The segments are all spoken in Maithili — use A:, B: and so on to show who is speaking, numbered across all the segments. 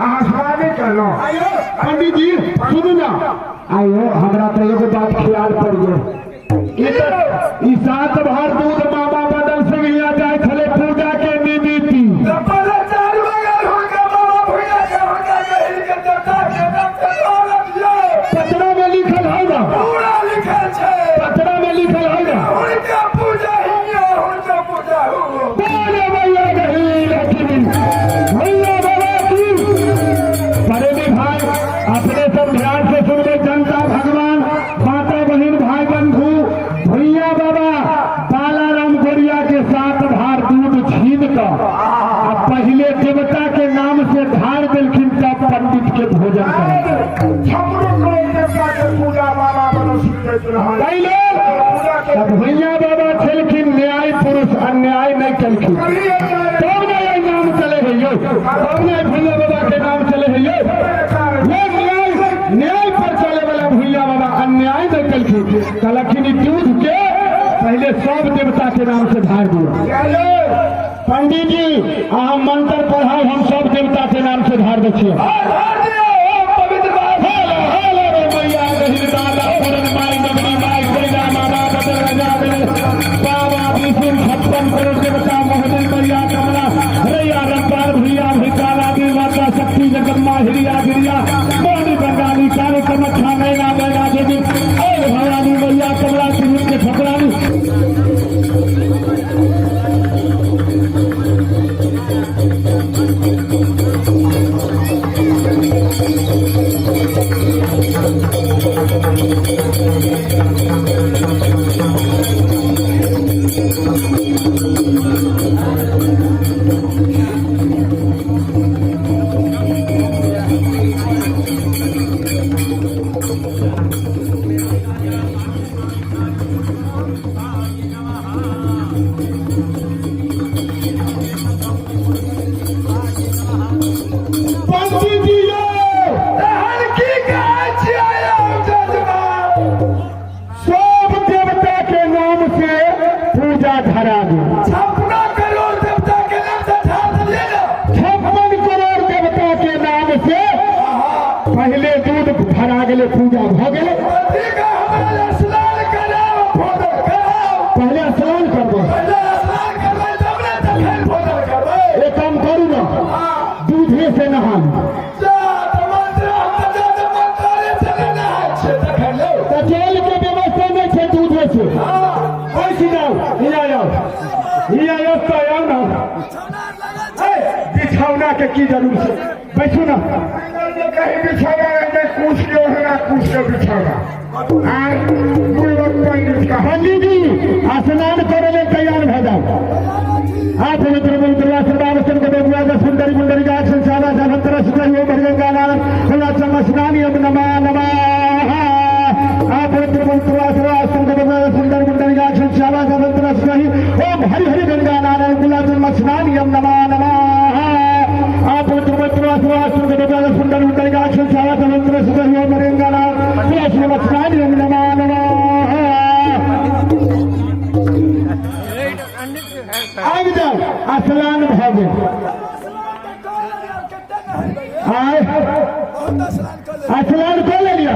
A: अहाँ सवाल नहि करलहुँ।
B: पंडित जी सुनू ना, आयो हमरा तऽ एगो बात ख्याल पड़ गेल। ई सात भार दूध बाबा बदल सिंह हिया जाय छलै पूजा के निमित्त। पचरा में लिखल है ना,
A: पूरा लिखल छै,
B: पचरा में लिखल है ना,
A: हुनका पूजा हिया, हुनका पूजा हो।
B: बोले भैया नहीं लक्ष्मी भैया बाबा की। प्रेमी भाई अपने सब ध्यान से सुनबे, जनता भगवान माता बहन भाई बंधु, भैया बाबा बालाराम गोरिया के सात भार दूध छीन कर आ पहले देवता के नाम से धार दिलखिन, तब पंडित के भोजन करें।
A: 56 करोड़ देवता के पूजा बाबा बनल करैत रहल।
B: पहले तब भैया बाबा छलखिन न्याय पुरुष, अन्याय नहीं कलखिन, तब ने ये नाम चले है यो, तब ने भैया बाबा के नाम चले है यो। ये न्याय न्याय पर चले वाला भैया बाबा अन्याय नहीं कलखिन, कहलखिन ई दूध के पहले सब देवता के नाम से धार दियो। पंडित जी अहाँ मंत्र पढ़ाओ, हम सब देवता के नाम से धार दै छियै। हेलो हेलो रे मैया गहिर दादा पूरन माई नगरी माई कोइला मामा बदल रजा दे बाबा विष्णु 56 करोड़ देवता मोहनी मैया कमला रैया रब्बार भैया भिकाला दी माता शक्ति जगदम्बा हिरिया गिरिया मोहनी बंगाली काली कमच्छा नैना मैना देवी और भवानी मैया कमला सिंह के ठकुरानी। पंडित जी यो
A: तहन की कहै छियै यौ जजमान?
B: सब देवता के नाम से पूजा धरा गेल।
A: 56 करोड़ देवता के नाम से ठार देलियै ने?
B: 56 करोड़ देवता के नाम से पहले दूध धरा गेलै, पूजा भऽ गेलै।
A: ठीक है, हमरा स्नान कराउ, भोजन कराउ।
B: पहले स्नान करबै?
A: पहिले स्नान करबै तब ने तखन भोजन करबै।
B: एक काम करू ने, दूधे से नहा लू।
A: जा तऽ मंत्र हम तऽ जा तऽ मंत्रे से नहि नहाय छियै तखन यौ।
B: तऽ जल के व्यवस्था नहि छै, दूधे से। बैस जाउ, हिया आउ, हिया आउ तऽ आउ ने। ए, बिछौना के की जरूर छै, बैसू ने।
A: कहीं बिछौना रहतै, कुश के ओढ़ना, कुश के बिछौना आर बुढ़बक पंडित का।
B: पंडित जी स्नान करे लेल तैयार भऽ जाउ। आ पवित्र पवित्र सर्वावस्थ सुंदरी मुंडरी गाछ संसारा जभंतर सुंदरी ओम हरिगंगा नारायण खुला चम स्नानियम नमः नमः। आ पवित्र पवित्र सर्वावस्थ सुंदर मुंडरी गाछ संसारा जभंतर सुंदरी ओम हरि हरि गंगा नारायण खुला चम स्नानियम नमः नमः। आ पवित्र पवित्र सर्वावस्थ सुंदर मुंडरी गाछ संसारा जभंतर सुंदरी ओम हरि गंगा नारायण खुला चम स्नानियम नमः नमः। आबि जाउ, स्नान भऽ गेल। आय स्नान कऽ लेलियै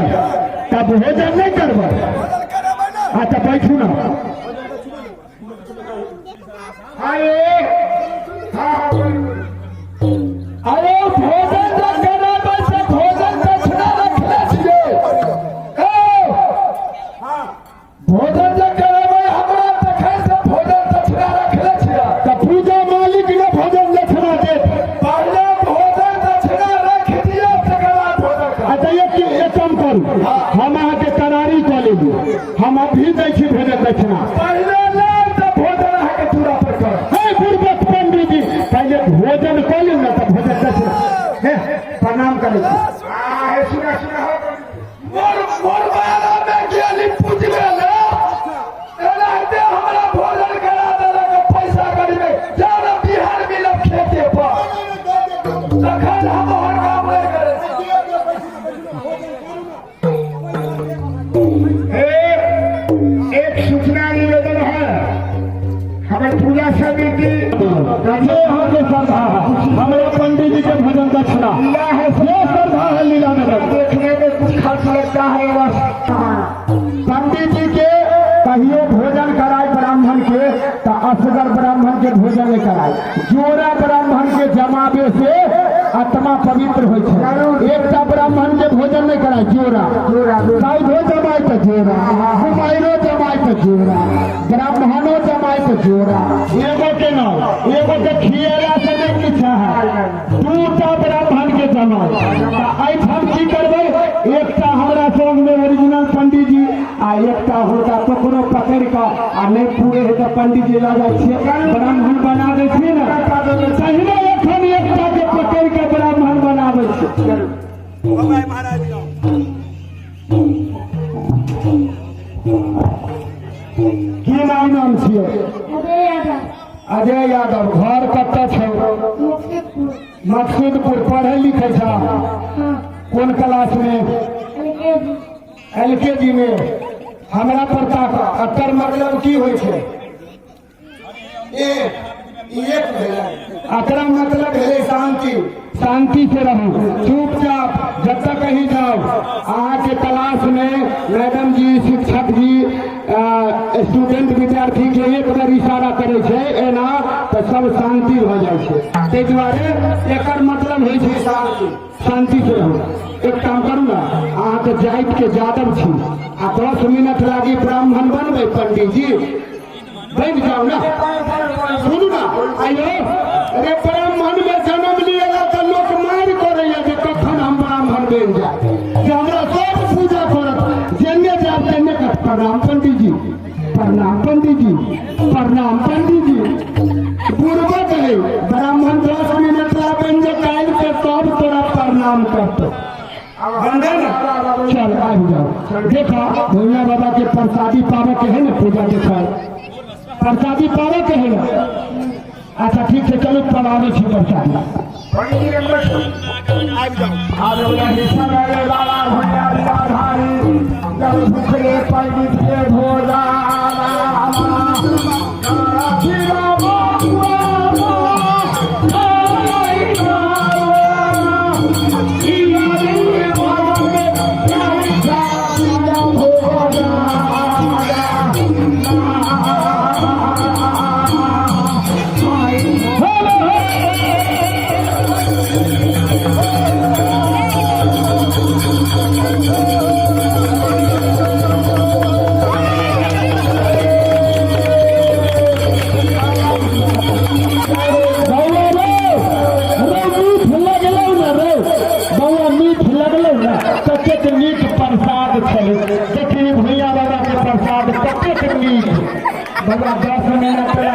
B: तब भोजन नहि करबै? अच्छा बैठू ने।
A: अरे हाँ। अरे भोजन जे कराबै से भोजन दक्षिणा रखने छियै। ए, भोजन जे कराबै हमरा तखन से भोजन दक्षिणा रखने छियै।
B: तऽ पूजा मालिक ने भोजन दक्षिणा देत।
A: पहिले भोजन दक्षिणा रख दियौ, तकर बाद भोजन करब।
B: अच्छा एक एक काम करू, हम अहाँके करारी कऽ लेलू, हम अभी दै छी भोजन दक्षिणा।
A: पहिले लेब तऽ भोजन अहाँके चूड़ा पर करब।
B: हे बुढ़बक पंडित जी, पहिले भोजन कऽ लियौ ने तऽ भोजन दक्षिणा। हे प्रणाम करै छी।
A: आ सुना सुना हो। मोर मोर बाला में गेली पूजबे ले, एनाहिते हमरा भोजन करा देलक, पैसा गरीबे। जाउ ने बिहार मिलब खेते पर, तखन हम ओहन काम नहि करै छी।
B: एक सूचना निवेदन है, हमारे पूजा समिति जे अहाँके श्रद्धा है, हमरा पंडित जी के भोजन दक्षिणा।
A: लीला है।
B: ये श्रद्धा है लीला में।
A: देखने में कुछ खर्च लगता है बस।
B: पंडित जी के कहियो भोजन कराय ब्राह्मण के तऽ असगर ब्राह्मण के भोजन नहि कराय, जोड़ा ब्राह्मण के जमाबे से आत्मा पवित्र होइ छै। एकटा ब्राह्मण के भोजन नहि कराय, जोड़ा।
A: जोड़ा, जोड़ा।
B: साइधो जमाय तऽ जोड़ा, कुमारिो जमाय तऽ जोड़ा, ब्राह्मणो जमाय तऽ जोड़ा। एगो के नहि, एगो के खियेला से नहि किछु है, दूटा ब्राह्मण के जमाय। तऽ एहिठाम की करबै, एकटा हमरा संग में ओरिजिनल पंडित जी आ एकटा हुनका ककरो पकड़ि कऽ आ नहि पूरे है तऽ पंडित जी लऽ जाइ छियै, ब्राह्मण बना दै छियै ने। तहिना एखन एकटा के पकड़ि कऽ ब्राह्मण बनाबै छियै। की नाम नाम छियै?
C: अजय यादव।
B: अजय यादव। घर कतऽ छौ?
C: मुक्तिपुर।
B: मकसूदपुर। पढ़ै लिखै छह?
C: हाँ।
B: कोन क्लास में?
C: एलकेजी।
B: एल के जी में। हमरा पर ताक, एकर मतलब की होइ छै?
A: एक ई एक भेलै।
B: एकरा मतलब भेलै शांति। शांति से रहू, चुपचाप। जतऽ कहीं जाउ, अहाँके क्लास में मैडम जी, शिक्षक जी स्टूडेंट विद्यार्थी के एक बेर इशारा करै छै एना तऽ सब शांति भऽ जाइ छै। ताहि दुआरे एकर मतलब होइ छै शांति। शांति से रहू। एक काम करू ने, अहाँके जाति के यादव छी आ 10 मिनट लागी ब्राह्मण बनबै, पंडित जी बनि जाउ ने। सुनू ने, आइयो रे, ब्राह्मण में जन्म लिएला तऽ लोक मारि करैया जे कखन हम ब्राह्मण बनि जाय, जे हमरा सब पूजा करत। जेने जायब तेने कहत, प्रणाम पंडित जी, प्रणाम पंडित जी, प्रणाम पंडित जी। बुड़बक है ब्राह्मण, 10 मिनट ला बनि जो, काल्हि से सब तोरा प्रणाम करतौ।
A: बंदे ने।
B: चल आबि जाओ। देखो, भोला बाबा के प्रसादी पावे के है ने, पूजा के प्रसादी पावे के है ने। अच्छा ठीक छै, चलू पवाबै छी प्रसादी।
A: पंडित जी बैठू। आब हिस्सा मेरे बाबा भैया लीलाधारी, जब भूखले पंडित के भोजा।
B: बौआ रे, रे मीठ लगलौ ने रे बौआ, मीठ लगलौ ने? कतेक नीक प्रसाद छै। देखी भैया बाबा के प्रसाद कतेक नीक। बौआ, 10 मिनट ला।